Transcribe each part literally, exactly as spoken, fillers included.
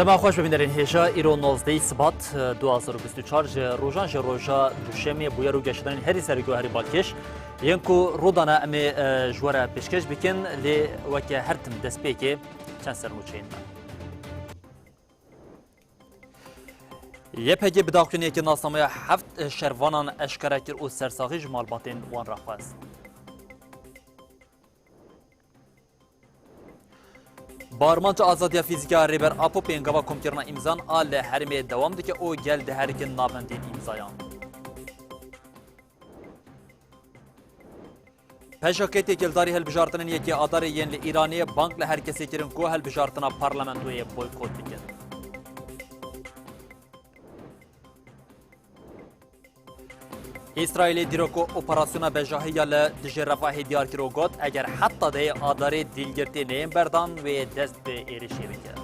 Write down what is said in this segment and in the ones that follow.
Dema xweş bibînerin hêja, îro nozdehî Sibat, du hazar û bîst û çar, ji rojan ji roja Duşemê bûyer û geşedanên herî serokê û herî balkêş yên ku rûdana em ê, e, ji we re pêşkêş bikin, lê weke her tim destpêkê çend sernûçeyên me. Y P G bi daxuyaniyeke nasnameya heft şervanan eşkere kir û sersaxî ji malbatên wan re xwest. Bi armanca azadiya fîzîkî ya Rêber Apo pêngava komkirina îmzan a li herêmê dewam dike û gel diherikin navendên îmzayan. Pêşakê têkildarî hilbijartinên yekê Adarê yên li Îranê bang li her kesê kirin ku hilbijartina parlamentoyê boykot bikin. Îsraîlê dîroko operasyona bejahiya li dijî Refahê diyar kir û got, eger heta dehê Adarê dîlgirtî neyên berdan, wê dest bi êrişê bike.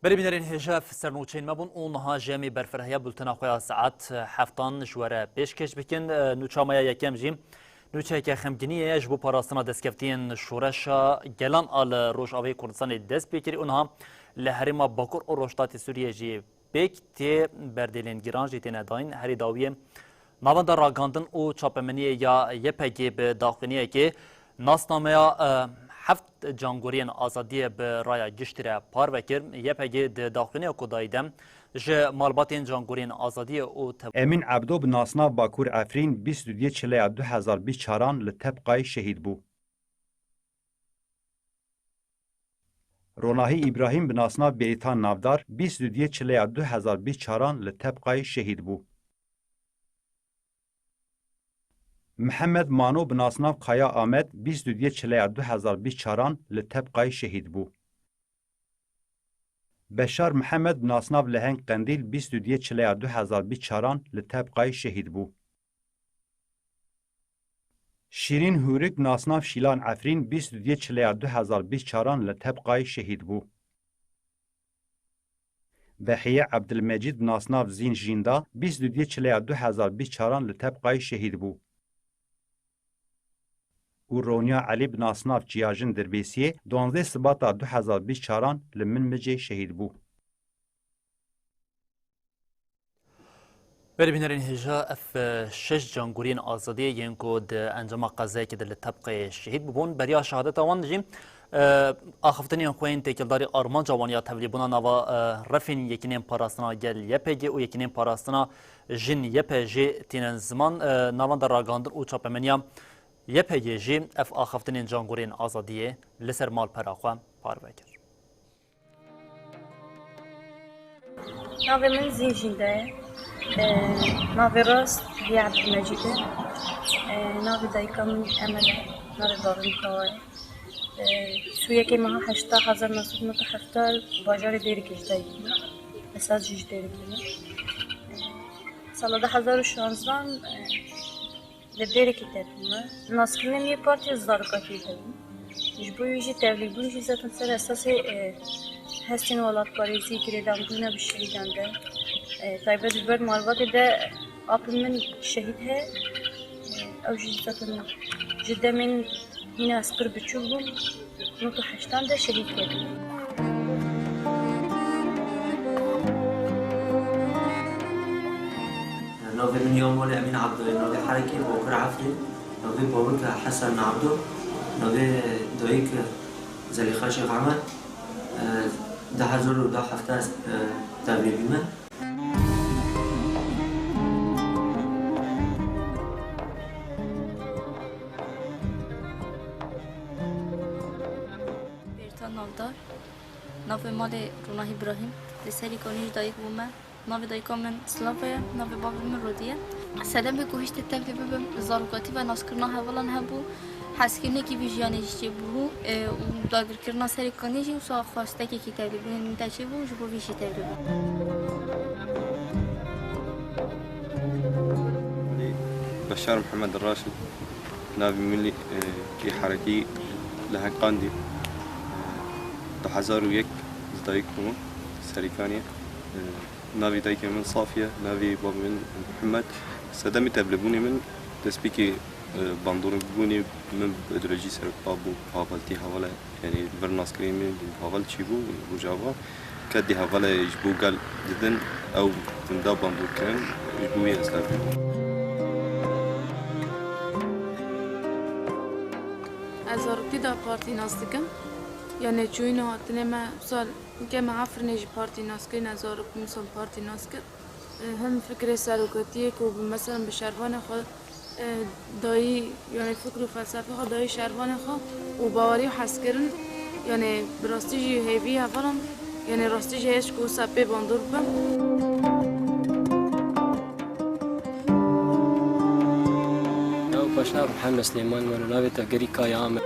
Berê bînerên hêja, ev sernûçeyên me bûn û niha jî em ê berfirehîya bultena xwe ya saet heftan ji we re pêşkêş bikin. Nûça me ya yekem jî nûçeyeke xemgîniyê ye ji bo parastina destkeftiyên şoreşa gelan a li Rojavayê Kurdistanê dest pê kirî û niha li herêma Bakur û Rojhilatê Sûriyê jî pêk tê, berdêlên giran jî têne dayîn. Herî dawiyê Navenda Ragandin û Çapemeniyê ya Y P G bi daxuyaniyekê nasnameya, e, heft cangoriyên azadiyê bi raya giştî re parve kir. Y P G di daxuyaniya ku dayî de ji malbatên cangoriyên azadiyê û te- Emîn Ebdo bi nasnav Bakur Efrîn bîst û duyê Çileya du hezar bîst çaran li Tebqayê şehîd bû. Ronahî Îbrahîm bi nasnav Bêrîtan Navdar bîst û duyê Çileya du hezar bîst çaran li Tebqayê şehîd bû. Mihemed Mano bi nasnav Kaya Amed bîst û duyê Çileya du hezar bîst çaran li Tebqayê şehîd bû. Beşar Mihemed bi nasnav Leheng Qendîl bîst û duyê Çileya du hezar bîst çaran li Tebqayê şehîd bû. Şîrîn Hûrik bi nasnav Şîlan Efrîn bîst û duyê Çileya du hezar bîst çaran li Tebqayê şehîd bû. Behiye Ebdilmecîd bi nasnav Zîn Jînda bîst û duyê Çileya du hezar bîst çaran li Tebqayê şehîd bû. Û Ronya Elî bi nasnav Çiyajin Dirbêsiyê duwazdeh Sibata du hezar bîst çaran li Minbicê şehîd bû. Berê bînerên hêja, ev, e, şeş cangoriyên azadiyê yên ku di encama qezayekê de li Tebqê şehîd bûbûn, beriya şehadeta wan jî, e, axaftinên xwe yên têkildarî armanca wan ya tevlîbûna nava, e, refên Yekîneyên Parastina Gel Y P G û Yekîneyên Parastina Jin Y P G tînin ziman. E, navenda ragandin û çapemeniya Y P G jî ev axaftinên cangoriyên azadiyê li ser malpera xwe parve kir. Navê min Zîn Jînde ye. Ee, navê rast Hediye Ebdilmecîd e. Ee, navê dayika min Emel e. Navê bavê min Kawa ye. Ee, sî û yekê meha heşta hezar neh sed û nod û hefta li bajarê Dêrikê ji dayik bûme. Esas jî ji Dêrikê me. Ee, sala du hezar û şanzdan, ee, Li Dêrikê tevlî me. Naskirinê min yê partiya zarokatiyê hebû. Ji bo wî jî tevlîbûn jî zaten ser esasê, e, hestên welatparêzî, girêdanbûna bi şehîdan de. E, taybet ji ber malbatê de apê min şehîd he. E, ew jî zaten ji demên hîna ez pir biçûk bûm. Nod û heştan de şehîd kir. Navê min ya malê Emîn Ebdo ye, navê herekê Bakur Efrîn, navê bavik Hesen Ebdo, navê dayik Zelîxa Şêx Emed. Du hezar û heft ez tevlî bîme. Bêrîtan Navdar, navê malê Ronahî Birahîm, li Serîkaniyê ji dayik bûme. Navê dayika min Slava ye, navê bavê min Rodî ye. Sedemê ku hiştê tevlî bibim, zarokatî ve naskirina hevalan hebû, hezkirinekî vî jiyanê jî çêbûbû, e, û dagirkirina Serîkaniyê jî wisa xwestekekî tevlîbûnê min te çêbû, ji bo vî jî tevlî bûm. Beşar Mihemed Raşid, navê milî, e, yê herekî Leheng Qandîl, e, du hezar û yek ji dayik bûm, Serîkaniyê. E, Navê dayikê min Safiye, navê bavê min Mihemed. Sedemê tevlîbûnê min destpêkê Bandorê bûnê min bi îdeolojî serokpa bû, bi havaltî hevala, yanî li vir naskirinê min bû, heval çî bû, Rojava. Kedî hevala ji bo gel didin, ew winda bandor kirin, ji bo wî ez tevlî bûm. Ez zaroktî de partî nas dikim. Yanî çûyîna hatinê me, misal, ke me Efrînê jî partî nas kirin, ez zarok misal partî nas kir. Hem fikrê serokatiyê ku bi, mesela, bi şervanê xwe, e, dayî, yanî fikr û felsefê xwe dayî şervanê xwe û bawerî û hezkirin, yanî bi rastî jî hêvî hevalan, yanî rastî jî heye ku wisa pê bandor bibin. Ew paşnav Mihemed Silêman me, navê tevgerî Kaya Amed.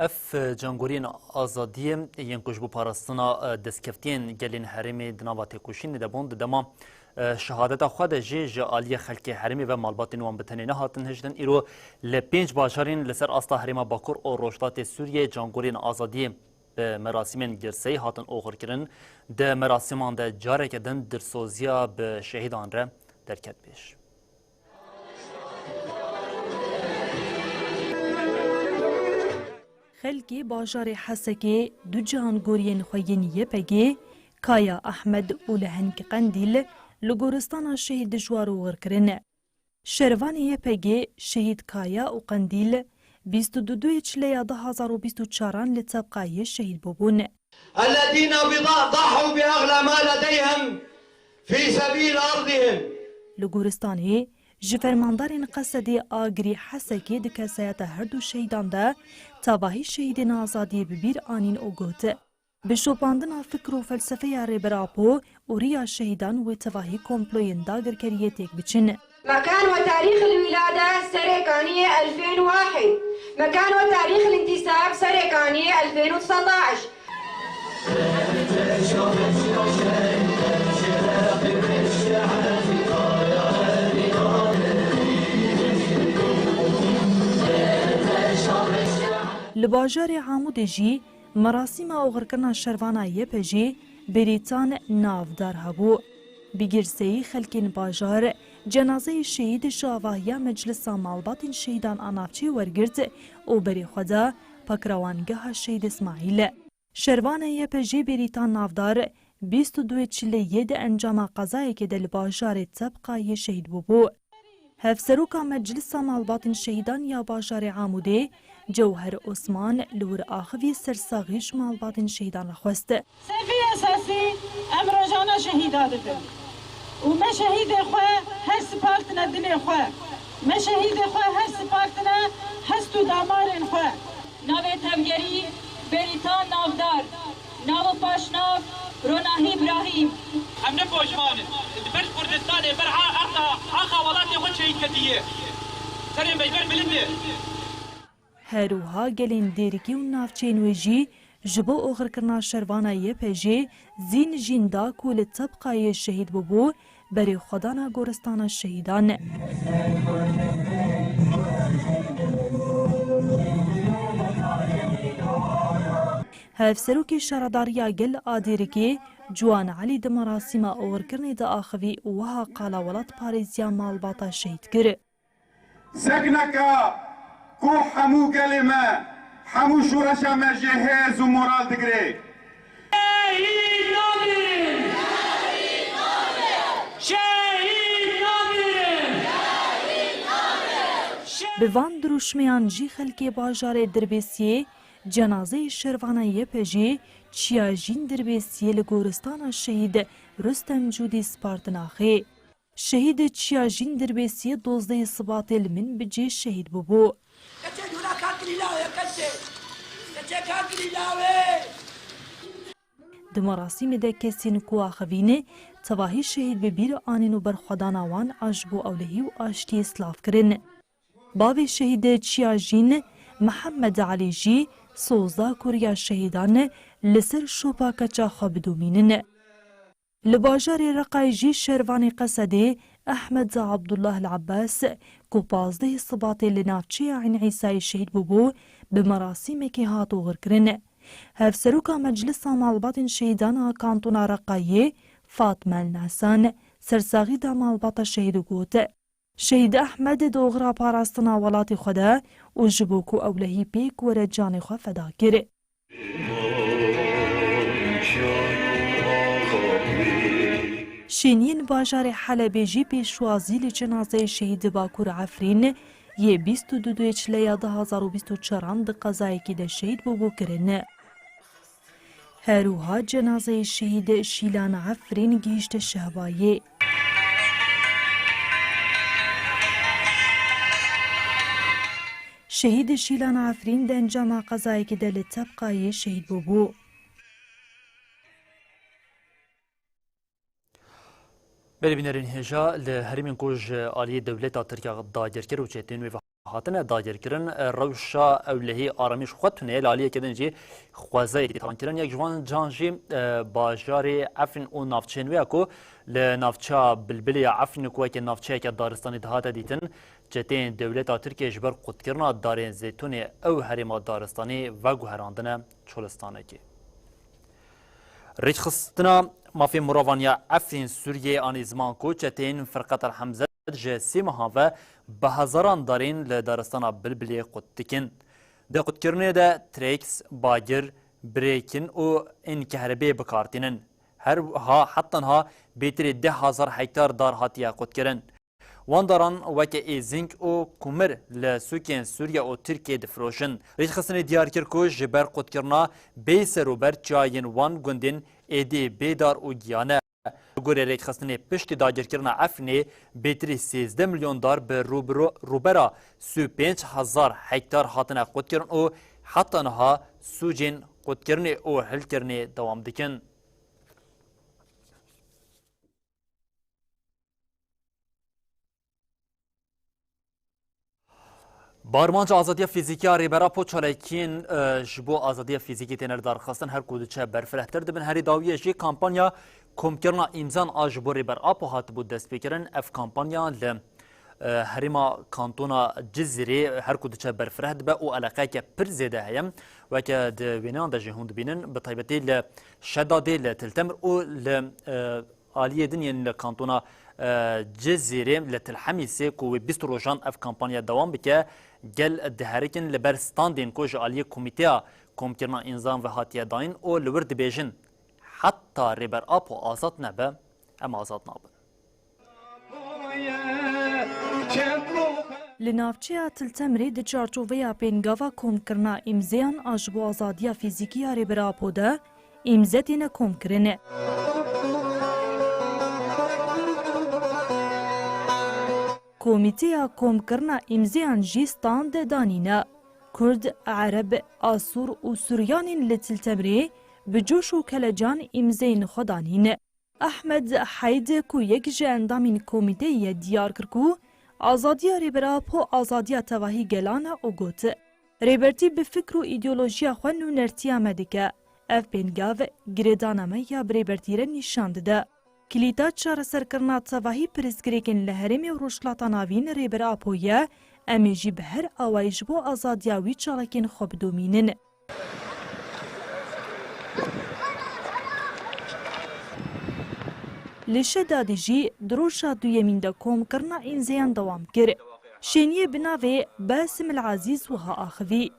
Ev, e, cangoriyên azadiyê yên ku ji bo parastina, e, destkeftiyên gelên herêmê di nava têkoşînê de bûn, di dema, e, şehadeta xwe de jî ji aliyê xelkê herêmê ve malbatên wan bi tenê nehatin hiştin. Îro li pênc bajarên li ser asta herêma Bakur û Rojhilatê Sûriyê cangoriyên azadiyê bi merasîmên girseyî hatin oxirkirin. Di merasîman de careke din dilsoziya bi şehîdan re derket pêş. Xelkê bajarê Hesekê du cangoriyên xwe yên Y P G, Kaya Ehmed û Lehengî Qendîl, li goristana şehîd dijwar oxir kirin. Şervanê Y P G, şehîd Kaya û Qendîl, bîst û du duyê Çileya du hazar û bîst û çaran li Tebqayê şehîd bûbûn. الذين بض-، ضحوا بأغلى ما لديهم في سبيل أرضهم. Li Goristanê ji fermandarên Qesedê, Agirî, Hesekê di kesayeta her du şehîdan de tevahî şehîdên azadiyê bi bîr anîn û got, bi şopandina fikr û felsefeya Rêber Apo û riya şehîdan wê tevahî komployên dagirkeriyê têk biçin. مكان وتاريخ الولادة سري كانية ألفين وواحد. مكان وتاريخ الانتساب سري كانية ألفين وتسعتاش. Li bajarê Amûdê jî merasîma oxirkirina şervana Y P G Bêrîtan Navdar hebû. Bi girseyî xelkên bajar cenazeyê şehîd ji avahiya Meclisa Malbatên Şehîdan a navçeyê wergirt û berê xwe da pakrewangeha Şehîd Îsmaîl. Şervana Y P G Bêrîtan Navdar bîst û duyê Çileyê di encama qezayekê de li bajarê Tebqayê şehîd bûbû. Hevseroka Meclisa Malbatên Şehîdan ya bajarê Amûdê, Cewher Osman, li wir axivî sersaxî ji malbatên şehîdan re xwest. Sêvî esasî, em rojane şehîda didin û me şehîdê xwe her spartine dilê xwe, me şehîdê xwe her spartine hest û damarên xwe. Navê tevgerî Bêrîtan Navdar. Nav û paşnav Ronahî Îbrahîm. Em ne poşman in. Li ber Kurdistanê, ber a-, erda, axa welatê xwe şehîd ketiye. Serê me ji ber bilind e. Her wiha gelên Dêrikî û navçeyên wê jî ji bo oxirkirina şervana Y P G Zîn Jînda ku li Tebqayê şehîd bûbû, berê xwedana goristana şehîdan. Hevserokê Şaredariya Gel a Dêrikê Ciwan Elî di merasîma oxirkirinê de axivî û wiha qala welatparêziya malbata şehîd kir. Sekneka ku hemû gelê me, hemû şoreşa me jê hêz û moral digire. Şehîd nabin! Şehîd nabin! Bi van dirûşmeyan jî xelkê bajarê Dirbêsiyê cenazeyê şervana Y P G Çiya Jîn Dirbêsiyê li goristana şehîd Rustem Cûdî spartin axê. Şehîd Çiya Jîn Dirbêsiyê dozdehê Sibatê li Minbicê şehîd bûbû. Keçê dûra ka girî lawê, keçê. Keçê ka girî lawê. Di merasîmê de kesên ku axivîn tevahî şehîd bi bîr anîn û berxwedana wan a ji bo ewlehî û aştiyê silav kirin. Bavê şehîd Çiya Jîn, Mihemed Elî jî soza ku riya şehîdan li ser şopa keça xwe bidomînin. Li bajarê Reqayê jî şervanê Qesedê Ehmed Abdullah El Abbas ku pazdehê Sibatê li navçeya Eyn Îsayê şehîd bûbû, bi merasîmekê hat oxirkirin. Hevseroka Meclisa Malbatên Şehîdan a Kantona Reqayê Fatma El Nasan sersaxî da malbata şehîd û got, Şehîd Ehmed di oxira parastina welatê xwe de û ji bo ku ewlehî pêk were canê xwe feda kir. Şêniyên bajarê Helebê jî pêşwazî li cenazeyê şehîd di Bakur Efrîn yê bîst û du Duyê Çileya du hazar û bîst û çaran di qezayekî de şehîd bûbû kirin. Her wiha cenazeyê şehîd Şîlan Efrîn gihîşte Şehbayê. Şehîd Şîlan Efrîn di encama qezayekî de li Tebqayê şehîd bûbû. Belê bînerên hêja, li herêmên ku ji aliyê dewleta Tirkiye dagirker û çeteyên wê ve hatine dagirkirin, rewşa ewlehî aramîş xwe tune ye. Li aliyeke din jî xwezayê tê tawankirin. Yek ji van can jî, e, bajarê Efrîn û navçeyên wê ye ku li navçeya Bilbilê ya Efrînê ku weke navçeyeke daristanî dihate dîtin, çeteyên dewleta Tirkiye ji ber qutkirina darên zeytûnê ew herêma daristanî veguherandine çolistanekê. Rêkxistina mafê mirovan ya Efrîn Sûriyeyê anî ziman ku çeteyên Firqet El Hemze ji sê mehan ve bi hezaran darên li daristana Bilbilê qut dikin. Di qutkirinê de trêks, bagir, birêkin û ên kehrebeyê bi kar tînin. Her wiha heta niha bêtirî deh hezar hektar dar hatiye qutkirin. Wan daran weke êzing û kumir li sûkên Sûriye û Tirkiyê difiroşin. Rêkxistinê diyar kir ku ji ber qutkirina bê serûber çiyayên wan gundên êdî bê dar û giyan e. Li gorî rêkxistinê piştî dagirkirina Efrînê bêtirî sêzdeh milyon dar bi rûbiro-, rûbera sî û pênc hezar hektar hatine qutkirin û heta niha sûcên qutkirinê û hilkirinê dewam dikin. Bi armanca azadiya fîzîkî ya Rêber Apo çalakiyên, e, ji bo azadiya fîzîkî têne lidarxistin, her ku diçe berfirehtir dibin. Herî dawiyê jî kampanya komkirina îmzan a ji bo Rêber Apo hatibû destpêkirin. Ev kampanya li, e, herêma kantona Cizîrê her ku diçe berfireh dibe û eleqeyeke pir zêde heye. Weke di wêneyan de jî hûn dibînin, bi taybetî li Şedadê, li Til Temr û li, e, aliyê din yên li kantona, e, Cizîrê, li Til Hemîsê ku wê bîst rojan ev kampanya dewam bike, gel diherikin li ber standên ku ji aliyê Komîteya Komkirina Îmzan ve hatiye dayîn û li wir dibêjin, heta Rêber Apo azad nebe, em azad nabin. Li navçeya Til Temrê di çarçoveya pêngava komkirina îmzeyan a ji bo azadiya fîzîkî ya Rêber Apo de, îmze têne komkirin. Komîteya Komkirina Îmzeyan jî stand danîne. Kurd, Ereb, Asûr û Suryanên li Til Temrê bi coş û kelecan îmzeyên xwe danîn. Ehmed Heyd ku yek ji endamên komîteyê ye diyar kir ku azadiya Rêber Apo azadiya tevahî gelan e û got, Rêbertî bi fikr û îdeolojiya xwe nûnertiya me dike. Ev pêngav girêdana me ya bi Rêbertî re nîşan dide. Kilîta çareserkirina tevahî pirsgirêkên li herêmê û Rojhilata Navîn Rêber Apo ye, em ê jî bi her awayî ji bo azadiya wî çalakên xwe bidomînin. Li Şedadê jî di roja duyemîn de komkirina îmzeyan dewam kir. Şêniyê bi navê Basim El Azîz wiha axivî,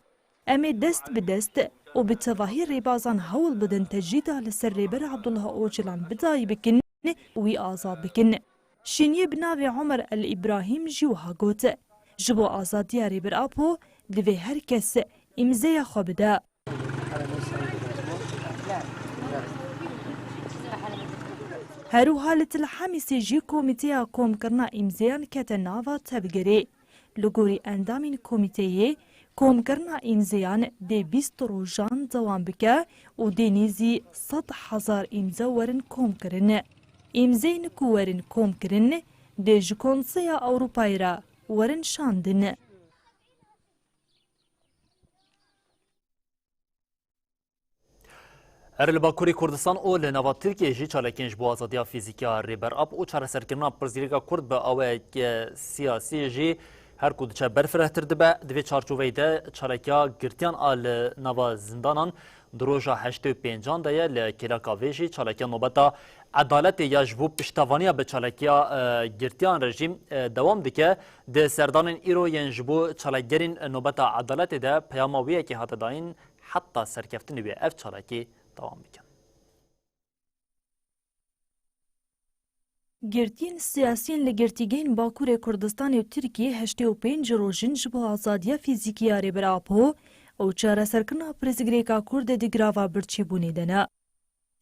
Em ê dest bi dest û bi tevahî rêbazan hewl bidin tecrîda li ser Rêber Abdullah Ocalan bi dayî bikin û wî azad bikin. Şêniyê bi navê Omer El Îbrahîm jî wiha got, Ji bo azadiya Rêber Apo divê her kes îmzeya xwe bide. Her wiha li Til Hemîsê jî Komîteya Komkirina Îmzeyan kete nava tevgerê. Li gorî endamên komîteyê, komkirina îmzeyan dê bîst rojan dewam bike û dê nêzî sed hezar îmze werin komkirin. Îmzeyên ku werin komkirin, dê ji Konseya Ewropayê re werin şandin. Her li Bakurê Kurdistan û li nava Tirkiyê jî çalakiyên ji bo azadiya fîzîkî ya Rêber Ap û çareserkirina pirsgirêka Kurd bi awayeke siyasî jî her ku diçe berfirehtir dibe. Di vê çarçoveyê de çalakiya girtiyan a li nava zindanan Di roja heştê û pêncan de ye, li kêleka vê jî çalakiya Nobeta Edaletê ya ji bo piştevaniya bi çalakiya, e, girtiyan re jî, e, dewam dike. Di serdanên îro yên ji bo çalakgerên Nobeta Edaletê de peyama wê yekê hate dayîn, heta serkeftinê wê ev çalakî dewam bikin. Girtiyên siyasî yên li girtîgehên Bakurê Kurdistanê û Tirkiyê heştê û pênc rojin ji bo azadiya fîzîkî ya Rêber Apo û çareserkirina pirsgirêka Kurd di girava birçîbûnê de ne.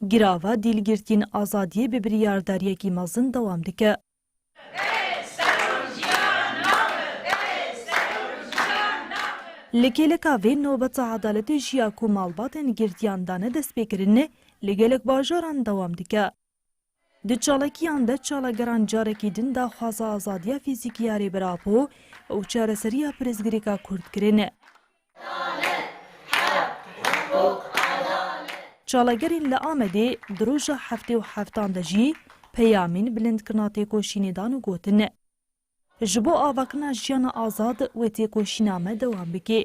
Girava dîlgirtiyên azadiyê bi biryardariyekî mezin dewam dike. Li kêleka vê nobeta edaletê jî ya ku malbatên girtiyan dane destpêkirin, li gelek bajaran dewam dike. Di çalakiyan de çalageran carekî din daxwaza azadiya fîzîkî ya Rêber Apo û çareseriya pirsgirêka Kurd kirin. Çalagerên li Amedê di roja heftê û heftan de jî peyamên bilindkirina têkoşînê dan û gotin, ji bo avakirina jiyana azad wê têkoşîna me dewam bike.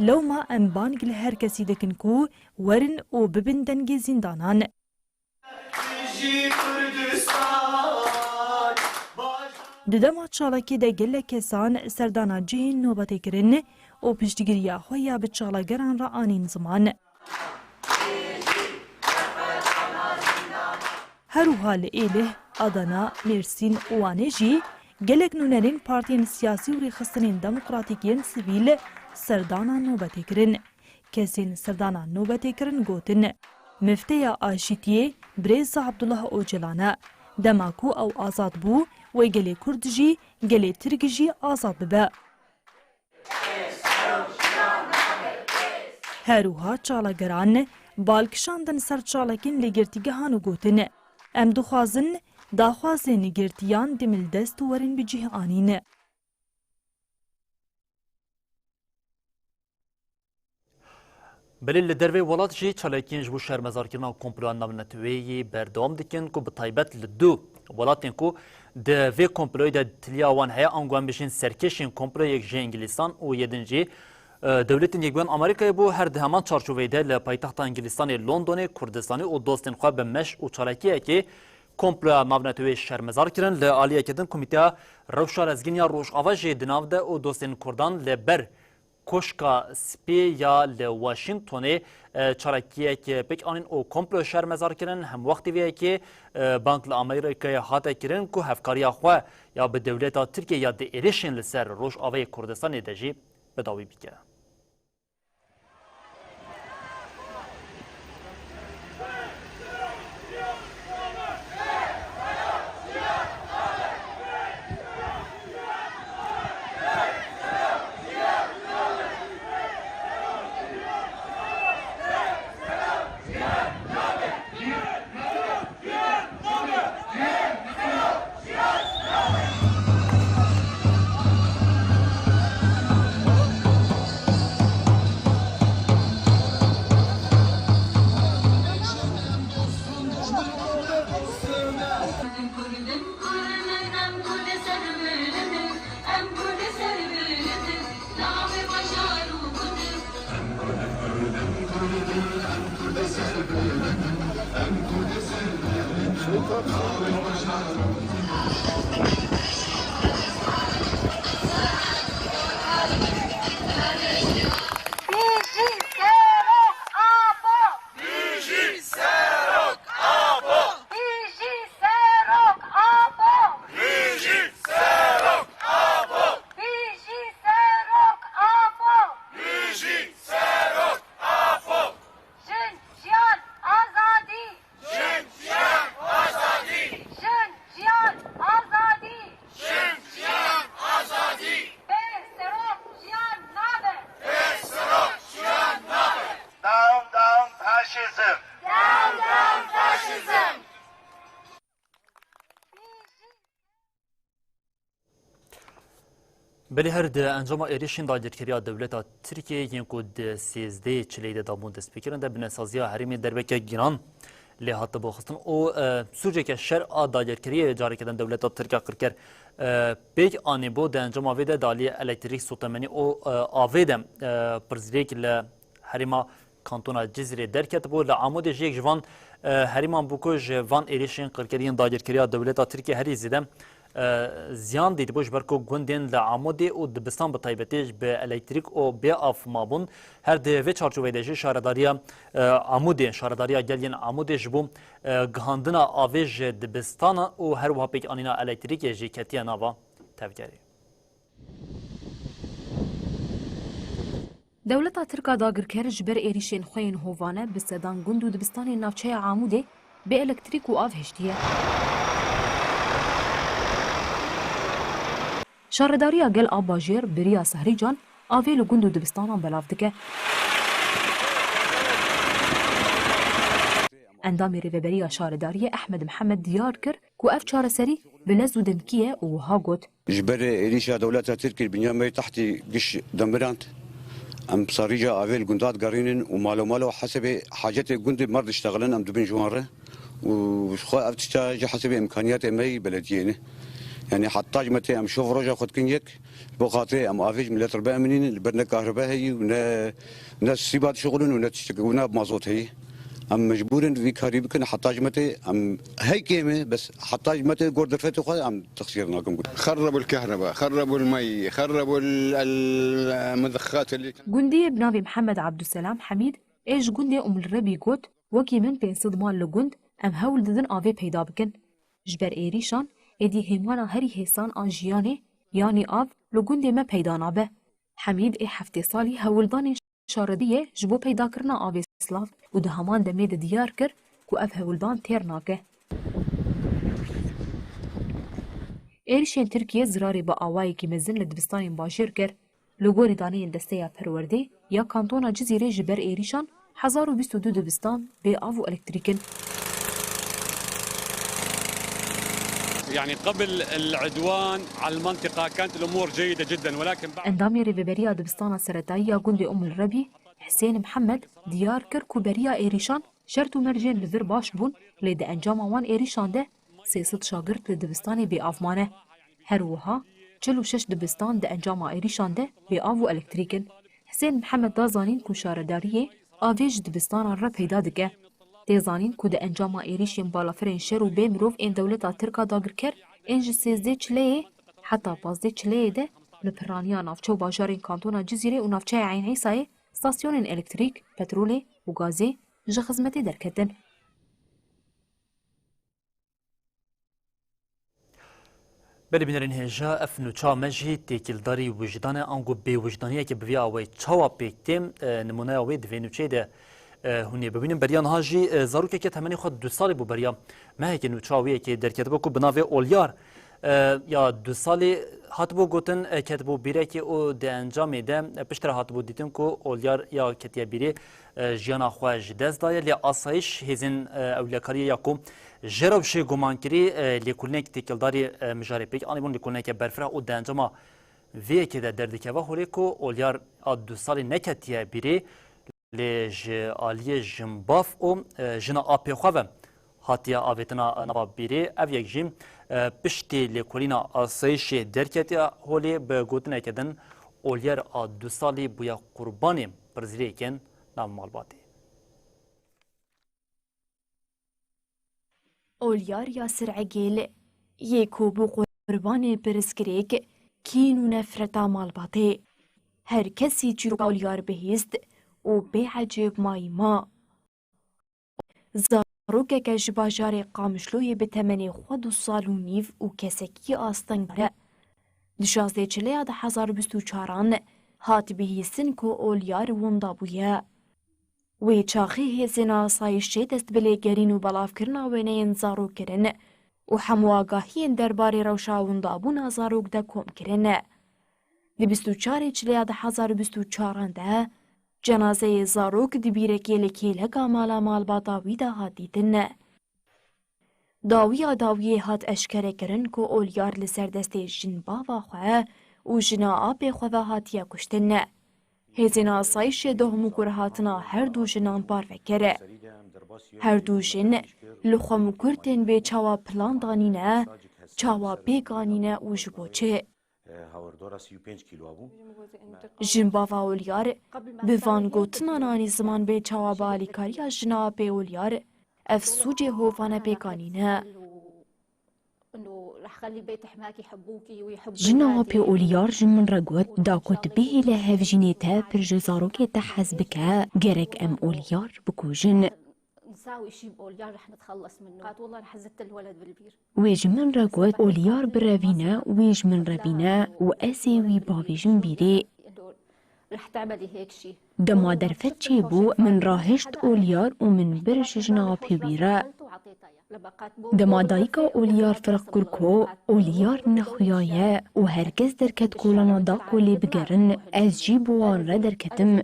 Lewma em bang li her kesî dikin ku werin û bibin dengê zîndanan. Di dema çalakiyê de gelek kesan serdana cihên nobetê kirin û piştgiriya xwe ya bi çalageran re anîn ziman. Her wiha li Êlih, Adana, Mêrsîn û Wanê jî gelek nûnerên partiyên siyasî û rêxistinên demokratîk yên sivîl serdana nobetê kirin. Kesên serdana nobetê kirin gotin, Mifteya Aşîtiyê birêz Abdullah Ocalan e. Dema ku ew azad bû, wê gelê Kurd jî, gelê Tirk jî azad bibe. Her wiha çalageran bal kişandin ser çalakên li girtîgehan û gotin, Em dixwazin daxwazên girtiyan dimildest werin bi cih anîn. Belê li dervê welat jî çalakiyên ji bo şermezarkirina komploya navneteweyî berdewam dikin ku bi taybet li du welatên ku di vê komployê de tiliya wan heye, ango em bijîn serkêşên komployê, yek ji Îngilîstan û yê din jî, e, Dewletên Yekbûyên Amerîkayê bû. Her di heman çarçoveyê de li paytexta Îngilîstanê Londonê Kurdistanî û dostên xwe bi meş û çalakiyekê komploya navneteweyê şermezar kirin. Li aliyekê din Komîteya Rewşa Lezgîn ya Rojava jî di nav de û dostên Kurdan li ber Koşka Spî ya li Washingtonê, e, çalakiyek pêk anîn û komplo şermezar kirin. Hemwextî vê yekê, e, bang li Amerîkayê hate kirin ku hevkariya xwe ya bi dewleta Tirkiyê ya di êrişên li ser Rojavayê Kurdistanê de jî bi dawî bike. Jin, jiyan, azadî! Jin, jiyan, azadî! Jin, jiyan, azadî! Jin, jiyan, azadî! Bê serok jiyan nabe! Bê serok jiyan nabe! Dawam, dawam faşizm! Dawam, dawam faşizm! Belê her di encama êrişên dagirkeriya dewleta Tirkiyeyê yên ku di sêzdehê Çileyê de dabûn destpêkirin de binesaziya herêmê derbeke giran lê hatibû xistin û, e, sûceke şer a dagirkeriyê careke din dewleta Tirk a qirker, e, pêk anîbû. Di encama vê de di aliyê elektrîk, sotemenî û, e, avê de, e, pirsgirêk li herêma Kantona Cizîrê derketibû. Li Amûdê jî yek ji van, e, herêman bû ku ji van êrişên qirkeriyên dagirkeriya dewleta Tirkiyê herî zêde, e, ziyan dîtibû, ji ber ku gundên li Amûdê û dibistan bi taybetî ji bi elektrîk û bê av mabûn. Her di vê çarçoveyê de jî şaredariya, e, Amûdê, şaredariya gel yên Amûdê ji bo, e, gihandina avê ji dibistana û her wiha pêkanîna elektrîkê jî ketiye nava tevgerê. Dewleta Tirk a dagirker ji ber êrîşên xwe yên hovane bi sedan gund û dibistanên navçeya Amûdê bê elektrîk û av hiştiye. Şaredariya Gel a Bajêr bi riya Sehrîcan avê li gund û dibistanan belav dike. Endamê Rêveberiya Şaredariyê Ehmed Mihemed diyar kir ku ev çareserî bi lez û demkî ye û wiha got: Ji ber êrîşa dewleta Tirk kir, binya me yê tehtî giş demirand. Em sarîca avê li gunda digerînin û malo malo hesebê hacetê gundê mer diştexilin, em dibin ji wan re. Û ji xwe ev tişta ji hesebê îmkaniyatê me yî belediyê ne. Yanî heta ji me tê em şev roja xwe dikin yek, ji bo xatirê em avê ji milet re biemînin, li ber ne kahribe heyî û ne, ne sîba dişixulin û ne tiştek û ne mazot heyî. Em mecbûr in vî karî bikin, heta ji me tê em hey kêm e, bes heta ji me tê gor derfetê xwe em texsîr nakin. خربوا الكهرباء، خربوا المي، خربوا ال-، المضخات اللي كان Gundiyê bi navê Mihemed Abdulselam Hemîd ê ji gundê Umulrebî got: Wekî min pênc sed mal li gund em hewl didin avê peyda bikin. Ji ber êrîşan êdî hêmana herî hêsan a jiyanê, yanî av, li gundê me peyda nabe. Hemîd ê heftê salî hewldanên şaredî ye ji bo peydakirina avê silav û di heman demê de diyar kir ku ev hewldan têr nake. Êrişên Tirkiyê zirarê bi awayekî mezin li dibistanên bajêr kir. Li gorî daneyên Desteya Perwerdê ya Kantona Cizîrê ji ber êrîşan hezar û bîst û du dibistan bê av û elektrîk in. يعني قبل العدوان على المنطقة كانت الأمور جيدة جدا، ولكن بعد Endamê Rêveberiya Dibistana Seretayî ya gundê Umul Rebî, Hisên Mihemed, diyar kir ku beriya êrîşan şert û mercên li vir baş bûn, lê di encama wan êrîşan de sê sed şagirt li dibistanê bê av mane. Her wiha çil û şeş dibistan di encama êrîşan de bê av û elektrîk in. Hisên Mihemed da zanîn ku şaredariyê avê ji dibistanan re peyda dike. Tê zanîn ku di encama êrîşên balafirên şer û bê mirov ên dewleta Tirk a dagirker ên ji sêzdeh Çileyê heta pazdeh Çileyê de li pirraniya navçe û bajarên kantona Cizîrê û navçeya Eyn Îsayê stasyonên elektrîk, petrolê û gazê ji xizmetê derketin. Belê bînerên hêja, ev nûça me jî têkildarî wijdan e, ango bêwijdaniyeke bi vî awayî çawa pêk tê? E, nimûneya wê di vê nûçeyê de, e, hûn ê bibînin. Beriya niha jî, e, zarokeke temenê xwe du salî bû beriya mehekê nûça wê yekê derketibe ku bi navê Olyar, e, ya du salî hatibû gotin, e, ketibû bîrekê û di encamê de, e, piştre hatibû dîtin ku Olyar ya ketiye bîrê, e, jiyana xwe ji dest daye. Lê asayîş hêzên, e, ewlekariyê ya ku ji rewşê gumankirî, e, lêkolînek têkildarî, e, mijarê pêk anîbûn, lêkolîneke berfireh û di encama vê yekê de derdikeve holê ku Olyar a du salî neketiye bîrê, lê ji aliyê jinbav û, e, jina apê xwe ve hatiye avêtina nava bîrê. Ev yek jî, e, piştî lêkolîna asayîşê derketiye holê bi gotineke din Olyar a du salî bûye qurbanê pirsgirêkên nav malbatê. Olyar Yasir Egêl yê ku bû qurbanê pirsgirêk, kîn û nefreta malbatê. Her kesî çîroka Olyar bihîst û bê ecêb mayî ma. Zarokeke ji bajarê Qamişloyê bi temenê xwe du sal û nîv û kesekî astengdar e. Di şazdeh Çileya du hezar û bîst û çaran hat bihîstin ku Olyar winda bûye. Wê çaxê hêzên asayîşê dest bi lêgerîn û belavkirina wêneyên zarok kirin û hemû agahiyên derbarê rewşa windabûna zarok de kom kirin. Di bîst û çarê Çileya du hezar û bîst û çaran de cenazeyê zarok di bîrekê li kêleka mala malbata wî de hat dîtin. Dawiya dawiyê hat eşkerekirin ku Olyar li ser destê jinbava xwe û jina apê xwe ve hatiye kuştin. Hêzên asayîşê dohm û kurhatina her du jinan parve kir. Her du jin li xwe mikur tên bê çawa plan danîne, çawa pêk anîne û ji bo çi. Hawir dora sî û pênc kîlo bû. Jin bava Olyar bi van gotinan anî ziman bê çawa bi alîkariya jina apê Olyar ev sûcê hovane pêk anîne. Jina apê Olyar ji min re got, da ku tu bihêle hevjînê te pir ji zarokê te hez bike, gerek em Olyar bikujin. Wê ji min re got, Olyar birevîne, wê ji min re bîne û ez ê wî bavêjim bîrê. Dema derfet çêbû, min rahişt Olyar û min bir ji jina apê wî re. Dema dayika Olyar ferq kir ku Olyar nexuya ye û her kes derket kolana da ku lê bigerin, ez jî bi wan re derketim.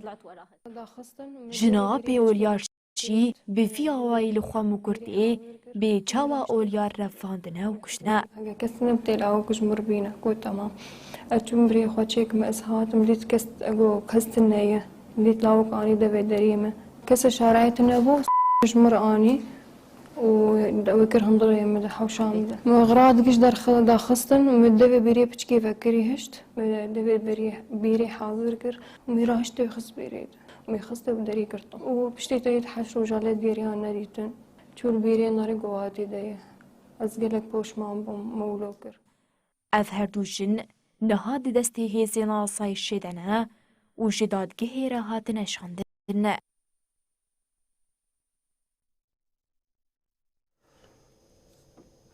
Jina apê Olyar jî bi vî awayî li xwe mûkirtê bê çawa Olyar revandine û kuştine. Heke kes nebitê lawik ji mir bîne, ku temam. Ez çûm birê xwe çêkim, ez hatim, dît kes, ego kes tune ye. Dît lawik anî devê deriyê me. Kese şarayê tune bû, ji mir anî û ew kir hundirê min de, hewşa min de. Min xira digiş derxi-, daxistin û min devê bîrê piçkê vekirî hişt. Min devê bîrê, bîrê hazir kir û min rahişt wê xist bîrê de. Wê xist û derî girtin. Û piştî te yê heşt roja lê dêriya nedîtin. Çû li bîrê nerî guhatî de ye. Ez gelek poşman bûm, min wilo kir. Ev her du jin niha di destê hêzên asayişê de ne û ji dadgehê re hatine şandin.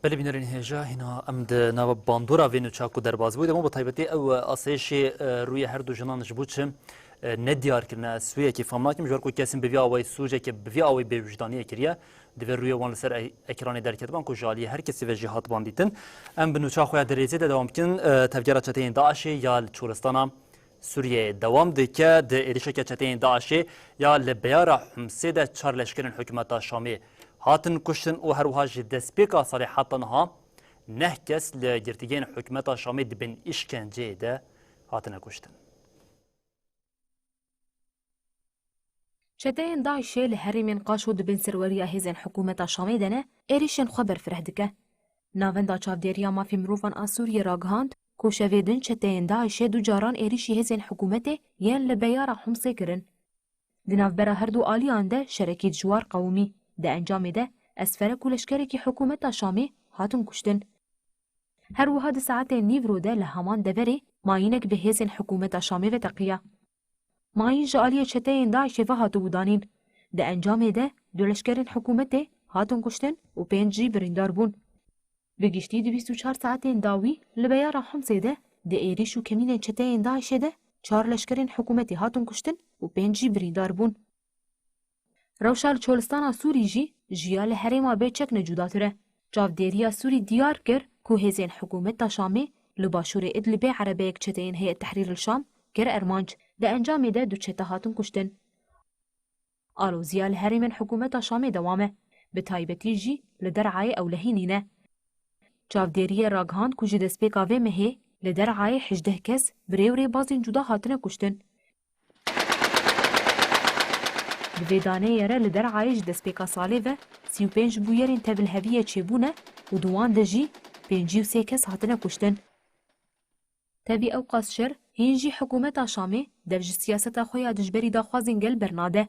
Belê bînerên hêja, hîna em di nava bandora vê nûça ku derbas bû, dema bi taybetî ew asayişê, e, rûyê her du jinan ji bo çi, e, nediyar kirine, ez sûyekî fam nakim, ji ber ku kesên bi vî awayî sûceke bi vî awayî bêwijdaniyê kiriye, divê rûyê wan li ser e-, ekranê derketiban ku ji aliyê her kesî ve jî hatiban dîtin. Em bi nûça xwe ya derêzê de dewam bikin, e, tevgera çeteyên DAIŞê ya li Çolistana Sûriyeyê dewam dike. Di êrişeke çeteyên DAIŞê ya li beyara Humsê de çar leşkerên hikûmeta Şamê hatin kuştin û her wiha ji destpêka salê heta niha neh kes li girtîgehên hikûmeta Şamê di bin îşkenceyê de hatine kuştin. Çeteyên DAIŞê li herêmên Qaşo di bin serweriya hêzên hikûmeta Şamê de ne, êrişên xwe berfireh dike. Navenda Çavdêriya Mafê Mirovan a Sûriyê ragihand ku şevê din çeteyên DAIŞê du caran êrişî hêzên hikûmetê yên li beyara Humsê kirin. Di navbera her du aliyan de şerekî dijwar qewimî. Di encamê de esferek û leşkerekî hikûmeta Şamê hatin kuştin. Her wiha di saetên nîvro de li heman deverê mayînek bi hêzên hikûmeta Şamê ve teqiya. Mayîn ji aliyê çeteyên DAIŞê ve hatibû danîn. Di encamê de du leşkerên hikûmetê hatin kuştin û pênc jî birîndar bûn. Bi giştî di bîst û çar saetên dawî li beyara Humsê de di êrîş û kemînên çeteyên DAIŞê de çar leşkerên hikûmetê hatin kuştin û pênc jî birîndar bûn. Rewşa li Çolistana Sûrî jî ji ya li herêma bêçek ne cudatir e. Çavdêriya Sûrî diyar kir ku hêzên hikûmeta Şamê li başûrê Idlibê erebeyek çeteyên Heyet Tehrîr el Şam kir Ermanc, di encamê de du çete hatin kuştin. Aloziya li herêmên hikûmeta Şamê dewam e, bi taybetî jî li Der'ayê Ewlehî nîne. Çavdêriyê ragihand ku ji destpêka vê mehê li Der'ayê hejdeh kes bi rê û rêbazên cuda hatine kuştin. Bi vê daneyê re li Der'ayê ji destpêka salê ve sî û pênc bûyerên tevliheviyê çêbûne û di wan de jî pêncî û sê kes hatine kuştin. Tevî ewqas şer, hîn jî hikûmeta Şamê dev ji siyaseta xwe ya dijberî daxwazên gel bernade.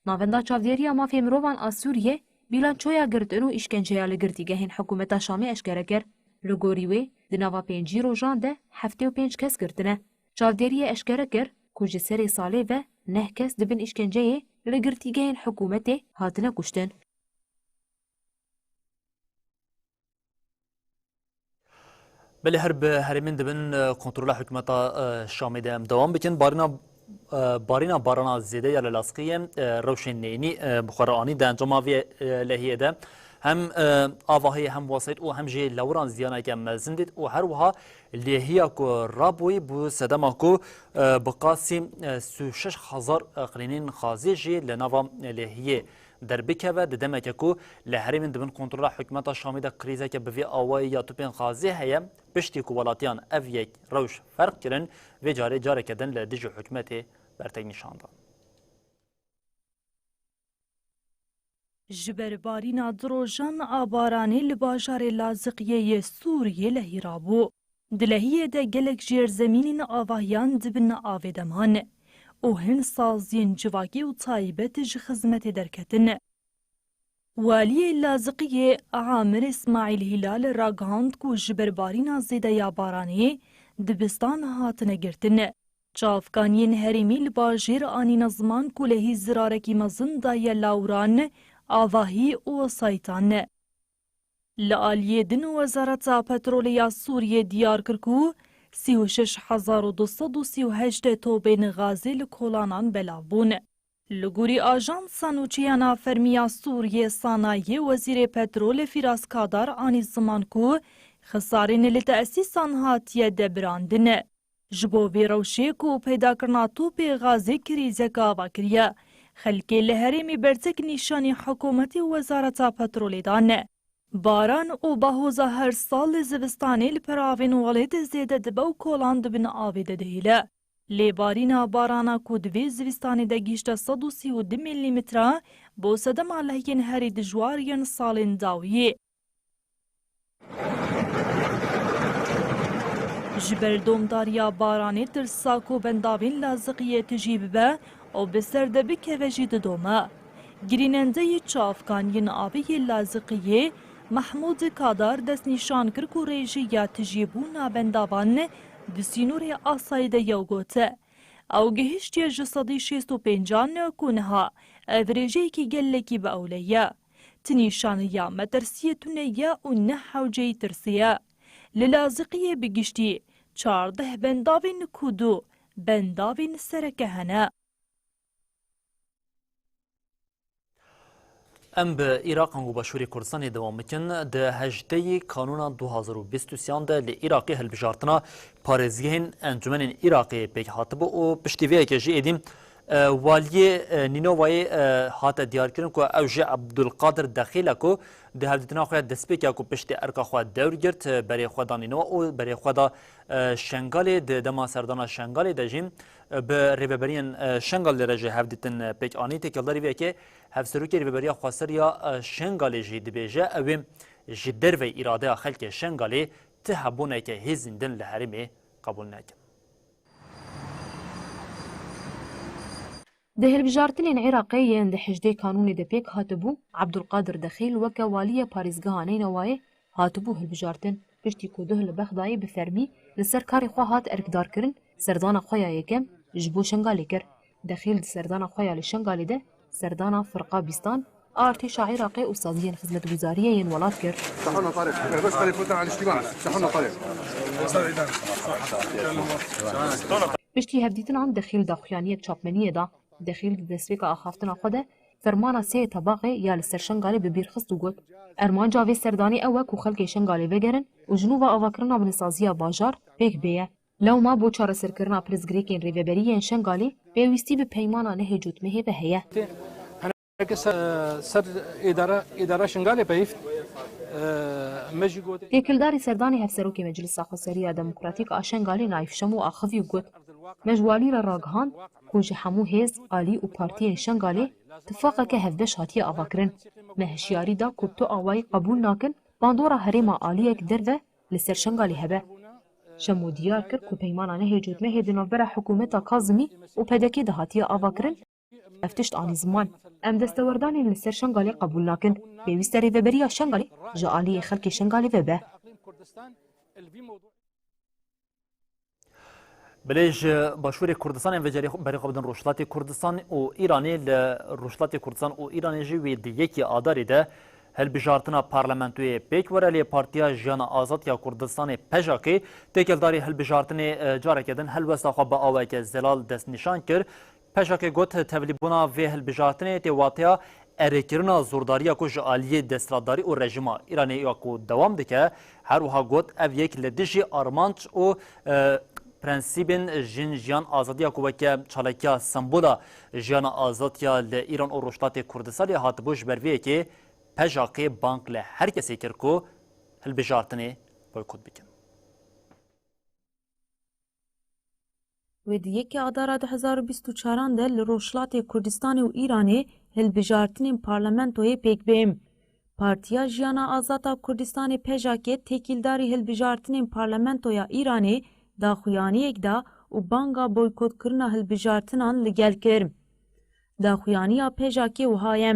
Navenda Çavdêriya Mafê Mirovan a Sûriyê bîlançoya girtin û îşkenceya li girtîgehên hikûmeta Şamê eşkere kir. Li gorî wê, di nava pêncî rojan de heftê û pênc kes girtine. Çavdêriyê eşkere kir ku ji serê salê ve neh kes di bin îşkenceyê li girtîgehên hikûmetê hatine kuştin. Belê her bi herêmên dibin, e, kontrola hikûmeta, e, Şamê de em dewam bikin. Barîna, e, barîna barana zêde ya li Laskiyê, e, rewşên neyînî, e, bi xwe re anî. Di encama vê, e, lehiyê de hem, e, avahiyê hem wesayît û hem jî lewiran ziyaneke mezin dît û her wiha lêhiya ku rabûyî bû sedema ku, e, bi qasî, e, sî û şeş hezar qilînên xazê jî li nava lêhiyê derbikeve, di demeke ku li herêmên dibin kontrola hikûmeta Şamê de krîzeke bi vî awayî ya tûpên xazê heye, piştî ku welatiyan ev yek rewş ferq kirin, vê carê careke din li dijî hikûmetê bertek nîşan dan. Ji ber barîna du rojan a baranê li bajarê Laziqiyê yê Sûriyê lehî rabû. Di lehiyê de gelek jêrzemînên avahiyan di bin avê de man û hin saziyên civakî û taybet ji xizmetê derketin. Waliyê Laziqiyê Amir Îsmaîl Hîlal ragihand ku ji ber barîna zêde ya baranê dibistan hatine girtin. Çavkaniyên herêmî li bajêr anîne ziman ku lehî zirarekî mezin daye lawran, avahî û wesayîtan. Li aliyê din Wezareta Petrolê ya Sûriyê diyar kir ku sî û şeş hezar û du sed û sî û heşt tobên gazê li kolanan belav bûn. Li gorî Ajansa Nûçeyana Fermî ya Sûriyê, Sanayê, Wezîrê Petrolê Fîraz Kadar anî ziman ku xisarên li tesîsan hatiye debirandin. Ji bo vê rewşê ku peydakirina topê gazê krîzek ava kiriye, xelkê li herêmê bertek nîşanî hikûmetê û Wezareta Petrolê dan. Baran û bahoza her sal li zivistanê li peravên welêt zêde dibe û kolan di bin avê de dihêle. Lê barîna barana ku di vê zivistanê de gihişte sed û sî û du milîmetre, bo sedema lehiyên herî dijwar yên salên dawiyê. Ji ber domdariya baranê tirsa ku bendavên Laziqiyê tijî bibe û bi ser de bikeve jî didome. Girînendeyê çavkan yên avê yê Laziqiyê Mehmûd Kadar destnîşan kir ku rêjeya tijîbûna bendavan di sînorê asayî de ye û got, ew gihiştiye ji sedî şêst û pêncan ku niha ev rêjeyekî gelekî bi ewle ye. Ti nîşaniya metirsiyê tune ye û ne hewceyî tirsê ye. Li Laziqiyê bi giştî çardeh bendavên ku du bendavên sereke hene. Em bi Iraq û Başûrê Kurdistanê dewam bikin. Di hejdeyê Kanûna du hazar û bîst û sêyan de li Iraqê hilbijartina parêzgehên Encûmenên Iraqê pêk hatibû û piştî vê yekê jî êdî, e, waliyê, e, Nînovayê, e, hate diyarkirin ku ew jî Ebdulqadir Dexîl e ku di hevdîtina xwe ya destpêkê ku piştî erka xwe dewr girt, e, berê xwe da Nînova û berê xwe da, e, Şengalê. Di dema serdana Şengalê de jî, e, bi rêveberiyên, e, Şengalê re jî hevdîtin, e, pêk anî. Têkildarî vê yekê Hevserokê Rêveberiya Xweser ya, e, Şengalê jî dibêje, ew ê ji derveyî îradeya xelkê Şengalê ti hebûneke hêzîn din li herêmê qebûl nekin. Di hilbijartinên Iraqê yên di hejdê Kanûnê de pêk hatibû, Ebdulqadir Dexîl weke waliyê parêzgeha Neynewayê hatibû hilbijartin. Piştî ku duh li Bexdayê bi fermî li ser karê xwe hat erkdarkirin, serdana xwe ya yekem ji bo Şengalê kir. Dexîl di serdana xwe ya li Şengalê de serdana Firqa Bîstan a artêşa Iraqê û saziyên xizmetguzariyê yên welat kir. صحونا طارق. بس خلي يفوتنا على الاشتباك. صحونا طارق. Piştî hevdîtinan Dexîl daxuyaniyek çapmeniyê da. Dexîl di destpêka axaftina xwe de fermana sê tebaxê ya li ser Şengalê bi bîr xist û got, Armanca vê serdanê ew e ku xelkê Şengalê vegerin û ji nû ve avakirina binsaziya bajar pêk bêye. Lewma bo çareserkirina pirsgirêkên rêveberî yên Şengalê pêwîstî bi peymana nehê cotmehê ve heye. Herkes, e, ser îdara, îdara Şengalê peyv, e, me jî gotê. Têkildarî serdanê Hevserokê Meclisa Xweseriya Demokratîk a Şengalê Naîf Şemo axivî û got, Me ji walî re ragihand ku ji hemû hêz, alî û partiyên Şengalê tifaqeke hevbeş hatiye avakirin. Me hişyarî da ku bi tu awayî qebûl nakin bandora herêma aliyek derve li ser Şengalê hebe. Şemo diyar kir ku peymana nehê cotmehê di navbera hikûmeta Kazimî û P D K'ê de hatiye avakirin. Ev tişt anî ziman. Em destewerdanên li ser Şengalê qebûl nakin. Pêwîst e rêveberiya Şengalê ji aliyê xelkê Şengalê ve be. Belê ji Başûrê Kurdistanê ve carê xwe, berê xwe bidin Rojhilatê Kurdistan û Îranê. Li Rojhilatê Kurdistan û Îranê jî wê di yekê Adarê de hilbijartina parlamentoyê pêk were, lê Partiya Jiyana Azad ya Kurdistanê, PJAKê, têkildarî hilbijartinê, e, careke din helwesta xwe bi awayeke zelal destnîşan kir. PJAKê got, tevlîbûna vê hilbijartinê tê wateya erêkirina zordariya ku ji aliyê desthilatdarî û rejîma Îranê ya ku dewam dike. Her wiha got, ev yek li dijî armanc û, e, prensîbên jin, jiyan, azadiya ku weke çalakiya sembola jiyana azad ya li Îran û Rojhilatê Kurdistanê hatibû, ji ber vê yekê PJAKê bang li her kesê kir ku hilbijartinê boykot bikin. Wê di yekê Adara du hezar û bîst û çaran de li Rojhilatê Kurdistanê û Îranê hilbijartinên parlamentoyê pêk bên. Partiya Jiyana Azad a Kurdistanê, P J K, têkildarî hilbijartinên parlamentoya Îranê daxuyaniyek da û banga boykotkirina hilbijartinan li gel kir. Daxuyaniya P J K wiha ye.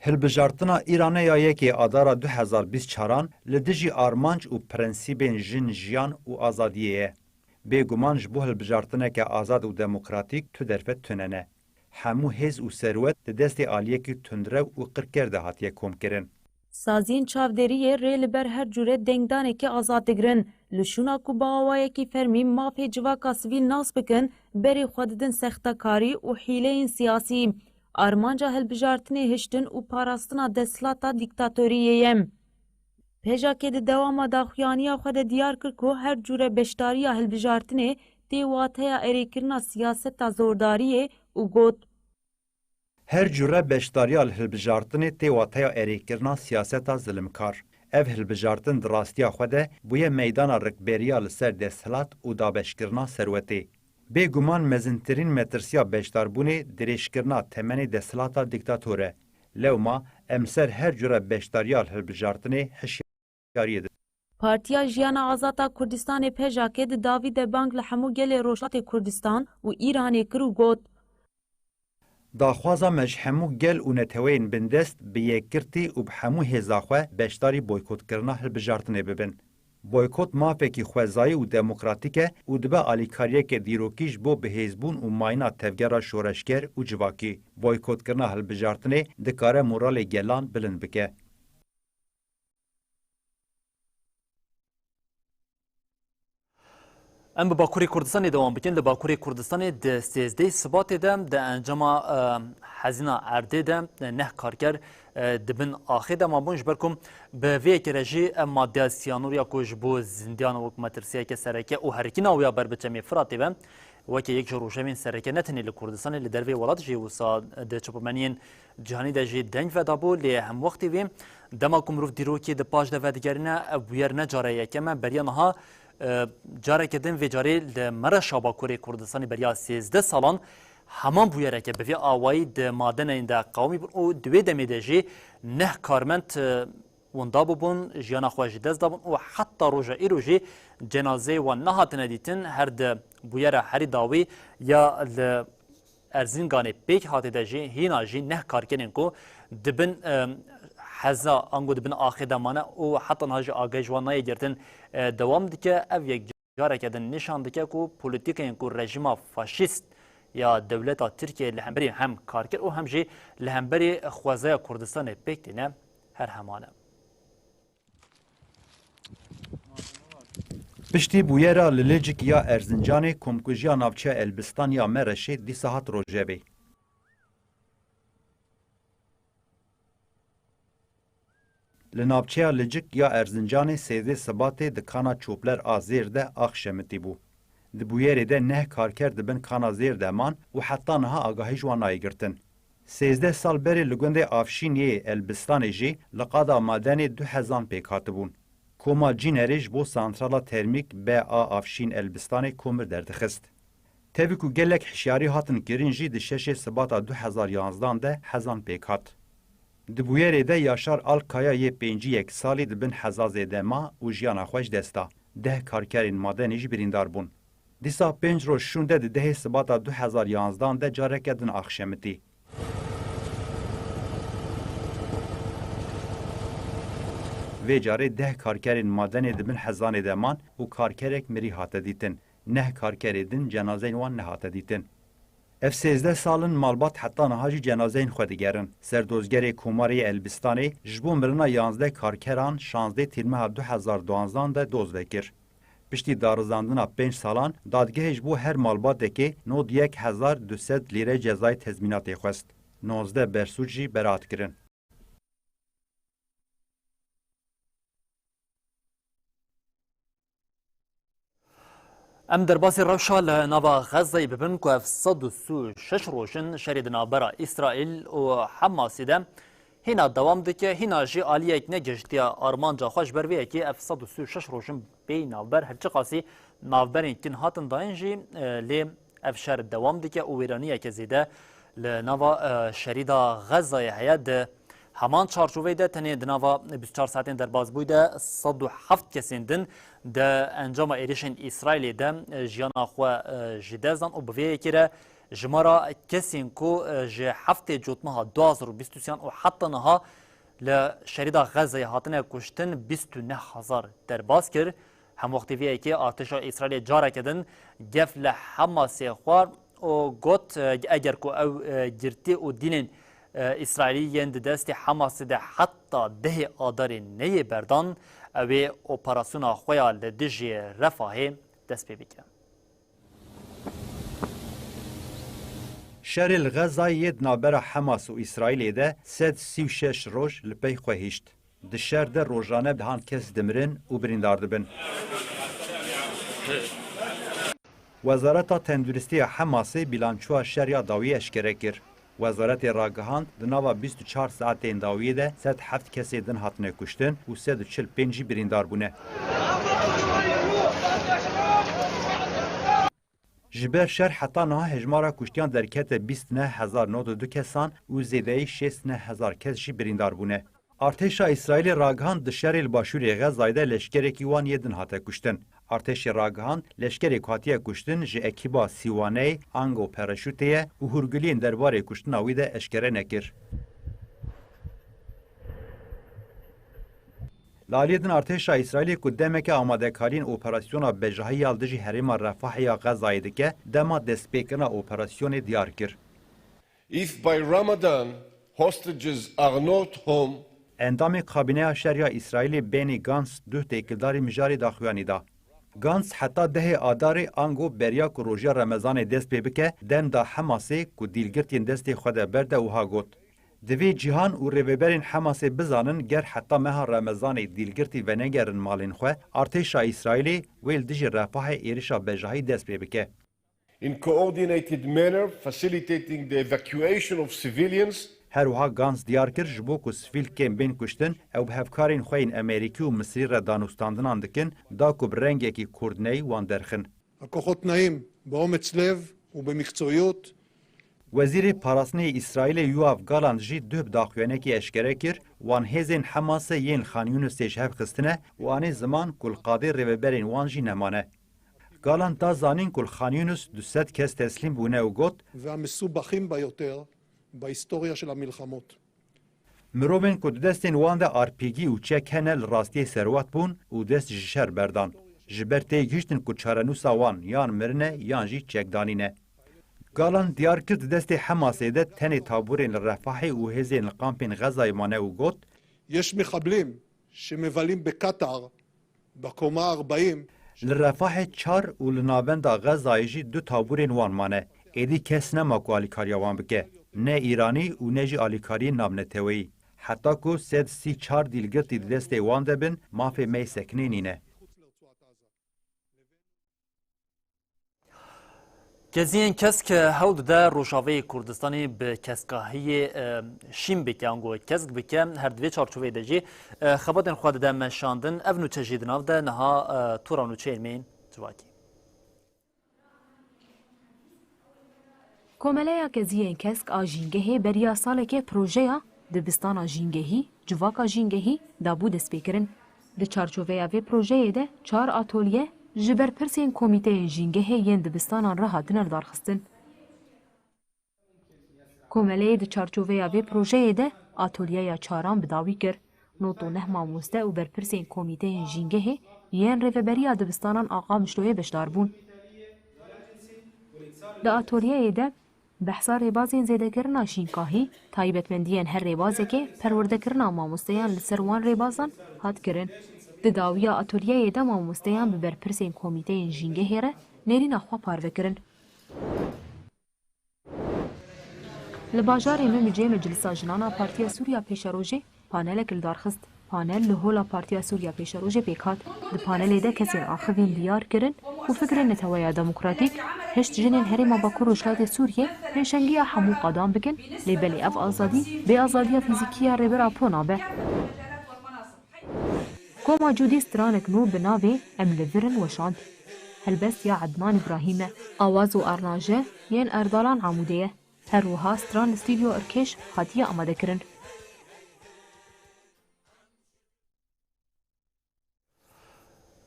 Hilbijartina Îranê ya yekê Adara du hezar bîst çaran li dijî armanc û prensîbên jin, jiyan û azadiyê ye. Bêguman ji bo hilbijartineke azad û demokratîk tu derfet tune ne. Hemû hêz û serwet di destê aliyekî tundrew û qirker de hatiye komkirin. Saziyên çavdêriyê rê li ber her cûre dengdanekê azad digirin. Li şûna ku bi awayekî fermî mafê civaka sivîl nas bikin, berê xwe didin sextekarî û hîleyên siyasî. Armanca hilbijartinê hiştin û parastina desthilata dîktatoriyê ye. P J K di dewama daxuyaniya xwe de diyar kir ku her cûre beşdariya hilbijartinê tê wateya erêkirina siyaseta zordariyê û got, Her cûre beşdariya li hilbijartinê tê wateya erêkirina siyaseta zilimkar. Ev hilbijartin di rastiya xwe de bûye meydana rikberiya li ser desthilat û dabeşkirina serwetê. Bêguman mezintirîn metirsiya beşdarbûnê dirêjkirina temenê desthilata dîktator e. Lewma em ser her cure beşdariya hilbijartinê hişyariyê didin. Partiya Jiyana Azad a Kurdistanê, P J K, di dawî de bang li hemû gelê Rojhilatê Kurdistan û Îranê kir û got, Daxwaza me ji hemû gel û neteweyên bindest bi yekgirtî û bi hemû hêza xwe beşdarî boykotkirina hilbijartinê bibin. Boykot mafekî xwezayî û demokratîk e û dibe alîkariyeke dîrokî ji bo bihêzbûn û mayîna tevgera şoreşger û civakî. Boykotkirina hilbijartinê dikare moralê gelan bilind bike. Em bi Bakurê Kurdistanê dewam bikin. Li Bakurê Kurdistanê di sêzdehê Sibatê de di encama, e, hezîna erdê de neh karker, e, di bin axê de mabûn, ji ber ku bi vê yekê re jî ev madeya siyanûr ya ku ji bo zindiyan wek metirsiyeke sereke û herikîna wê ya ber bi Çemê Firatê be, weke yek ji rojevên sereke ne tenê li Kurdistanê, li dervê welat jî wisa di çapemeniyên cîhanî de jî deng vedabû, lê hemwextî vê dema ku mirov dîrokê di paş de vedigerîne, ev bûyer ne cara yekem e. Beriya niha, e, careke din vê carê li Mereşa Bakurê Kurdistanê beriya sêzdeh salan heman bûyereke bi vê awayî di madeneyên de qewimî bûn û di wê demê de jî neh karmend, e, winda bûbûn, jiyana xwe ji dest dabûn û heta roja îro jî cenazeyê wan nehatine dîtin. Her di bûyera herî dawî ya li Erzinganê pêk hatê de jî hîna jî neh karkerên ku di bin, e, heza ango di bin axê de mane û heta niha jî agahî ji wan nayê girtin, e, dewam dike. Ev yek careke din nîşan dike ku polîtîkayên ku rejîma faşîst ya dewleta Tirkiyeyê li hemberî hem karker û hem jî li hemberî xwezaya Kurdistanê pêk tîne, her heman e. Piştî bûyera li Licik ya Erzincanê, komkujiya navçeya Elbistan ya Mereşê dîsa hat rojevê. Li navçeya Licik ya Erzincanê sêzdeh Sibatê di kana Çopler a Zêr de ax şemitî bû. Di bûyerê de neh karker di bin kana zêr de man û heta niha agahî ji wan nayê girtin. Sêzdeh sal berê li gundê Avşîn yê Elbistanê jî li qada madenê du hezan pêk hatibûn. Koma Cînerê ji bo santrala termîk B A Avşîn Elbistanê komir derdixist. Tevî ku gelek hişyarî hatin kirin jî di şeşê Sibata du hezar yanzdan de hezan pêk hat. Di bûyerê de Yaşar Alkaya yê pêncî yek salî di bin heza zêde ma û jiyana xwe ji dest da. Deh karkerên madenê jî birîndar bûn. Dîsa pênc roj şûnde di dehê Sibata du hezar yanzdan de careke din ax şemitî. Vê carê deh karkerên madenê di bin hezanê de man û karkerek mirî hate dîtin. Neh karkerê din cenazeyên wan nehate dîtin. Ev sêzdeh sal in malbat heta niha jî cenazeyên xwe digerin. Serdozgerê Komarê yê Elbistanê ji bo mirina yanzdeh karkeran şazdeh Tîrmeha du hezar duwanzdan de doz vekir. Piştî darizandina pênc salan, dadgehê ji bo her malbatekê nod yek hezar du sed lîre cezayê tezmînatê xwest. Nozdeh bersûc jî beraat kirin. Em derbasî rewşa li nava Xezeyê bibin ku ev sed û sî û şeş roj in şerê di navbera Îsraîl û Hemasê de hîna dewam dike, hîna jî aliyek negihiştiye armanca xwe. Ji ber vê yekê ev sed û sî û şeş roj in bê navber, her çiqasî navberên kin hatin dayîn jî, e, lê ev şer dewam dike û wêraniyeke zêde li nava, e, şerî de Xezayê heye. Di Heman çarçoveyê de tenê di nava bîst û çar saetên derbasbûyî de sed û heft kesên din di encama êrişên Îsraîlê de jiyana xwe, e, ji dest dan û bi vê yekê re jimara kesên ku, e, ji heftê Cotmeha du hazar û bîst û sê û heta niha li şerîda Xezeyê hatine kuştin bîst û neh hezar derbas kir. Hemwextî vê yekê artêşa Îsraîlê careke din gef li Hemasê xwar û got, e, eger ku ew, e, girtî û dînên, e, Îsraîlî yên di destê Hemasê de heta dehê Adarê neyê berdan, ew ê operasyona xwe ya li dijî Refahê dest pê bike. Şerê li Xezayê yê di navbera Hemas û Îsraîlê de sed sî û şeş roj li pey xwe hişt. Di şer de rojane dehan kes dimirin û birîndar dibin. Wezareta Tenduristiya Hemasê bîlançoya şer ya dawî eşkere kir. Wezaretê ragihand, di nava bîst û çar saetên dawiyê de sed heft kesê din hatine kuştin û sed û çil pênc jî birîndar bûne. Ji ber şer heta niha hejmara kuştiyan derkete bîst neh hezar nod û du kesan û zêdeyî şêst neh hezar kes jî birîndar bûne. Artêşa Îsraîlê ragihand, di şerê li başûrê Xezayê de leşkerekî wan yê din hate kuştin. Artêşê ragihand, leşkerê ku hatiye kuştin ji ekîba sîwaneyê, ango paraşûtê ye û hûrguliyên derbarê kuştina wî de eşkere nekir. Li aliyê din artêşa Îsraîlê ku demeke amadekariyên operasyona bejahî ya li dijî herêma Refahê ya Xezayê dike, dema destpêkirina operasyonê diyar kir. If by Ramadan hostages are not home, Endamê kabîneya şer ya Îsraîlê Benny Gantz duh têkildarî mijarê daxuyanî da. Gantz heta dehê Adarê ango beriya ku rojiya Remezanê dest pê bike, dem da Hemasê ku dîlgirtiyên destê xwe de berde wiha got, Divê cîhan û rêveberên Hemasê bizanin ger heta meha Remezanê dîlgirtî venegerin malên xwe, artêşa Îsraîlê wê li dijî Refahê êrişa bejahî dest pê bike. In coordinated manner, facilitating the evacuation of civilians. Her wiha Gantz diyar kir, ji bo ku sivîl kêm bên kuştin, ew bi hevkarên xwe yên Amerîkî û Misrî re danûstandinan dikin, da ku bi rengekî kurdneyî wan derxin. הכוחות נעים באומץ לב ובמקצועיות. Wezîrê Parastinê yê Îsraîlê Yoav Galant jî duh bi daxuyanekê eşkere kir, wan hêzên Hemasê yên li Xan Yûnisê ji hev xistine û anî ziman ku li qadê rêveberên wan jî nemane. Galant da zanîn ku li Xan Yûnis du sed kes teslîm bûne û got, והמסובכים ביותר בהיסטוריה של המלחמות. Mirovên ku di destên wan de R P G û çek hene li rastiyê serwet bûn û dest ji şer berdan. Ji ber têgihiştin ku çarenûsa wan yan mirin e yan jî çekdanî ne. Galan diyar kir di destê Hemasê de tenê taborên li Refahê û hêzên li kampên Xezayê mane û got, יש מחבלים שמבלים בקטאר בקומה ארבעים. Li Refahê çar û li navenda Xezayê jî du taborên wan mane. Êdî kes nema ku alîkariya wan bike. Ne Îranî û ne jî alîkariyên navneteweyî. Heta ku sed sî çar dîlgirtî di destê wan de bin, mafê me yê sekinê nîne. Keziyên Kesk hewl dide Rojavayê Kurdistanê bi keskahiyê, e, şîn bike, ango kesk bike. Her di vê çarçoveyê de jî, e, xebatên xwe dide meşandin. Ev nûçe jî di nav de niha, e, tora nûçeyên me yên civakî. Komeleya Keziyên Kesk a Jîngehê beriya salekê projeya Dibistana Jîngehî, Civaka Jîngehî dabû destpêkirin. Di çarçoveya vê projeyê de çar atolye ji berpirsên komîteyên jîngehê yên dibistanan re hatine lidarxistin. Komeleyê di çarçoveya vê projeyê de atolyeya çaran bi dawî kir. Nod û neh mamoste û berpirsên komîteyên jîngehê yên rêveberiya dibistanan a Qamişloyê beşdar bûn. Di atolyeyê de behsa rêbazên zêdekirina şînkahî, taybetmendiyên her rêbazekê, perwerdekirina mamosteyan li ser wan rêbazan hat kirin. Di dawiya atolyeyê de mamosteyan bi berpirsên komîteyên jîngehê re nêrîna xwe parve kirin. Li bajarê Memicê Meclisa Jinan a Partiya Sûriya Pêşerojê panelek li dar xist. Panel li hola Partiya Sûriya Pêşerojê pêk hat. Di panelê de kesên axivîn diyar kirin ku fikrên Neteweya Demokratîk, hişt jinên Herêma Bakur Rojhilatê Sûriyê pêşengiya hemû qadan bikin, lê belê ev azadî bê azadiya fîzîkî ya Rêber Apo nabe. Koma Cûdî stranek nû bi navê Em li vir in weşand. Helbest ya Ednan Îbrahîm e. Awaz û arnaje yên Erdalan Amûdê ye. Her wiha stran li Stûdyo Irkêş hatiye amadekirin.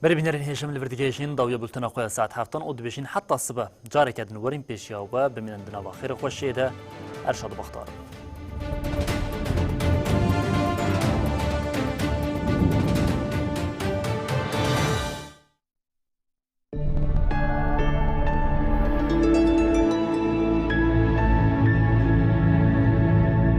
Berê bînerên hêşim li vir digihêjin dawiya bultena xwe ya saet heftan û dibêjin heta sibe. Careke din werin pêşiya we bimînin di nava xêr û xweşiyê de. Erşad Baxtar.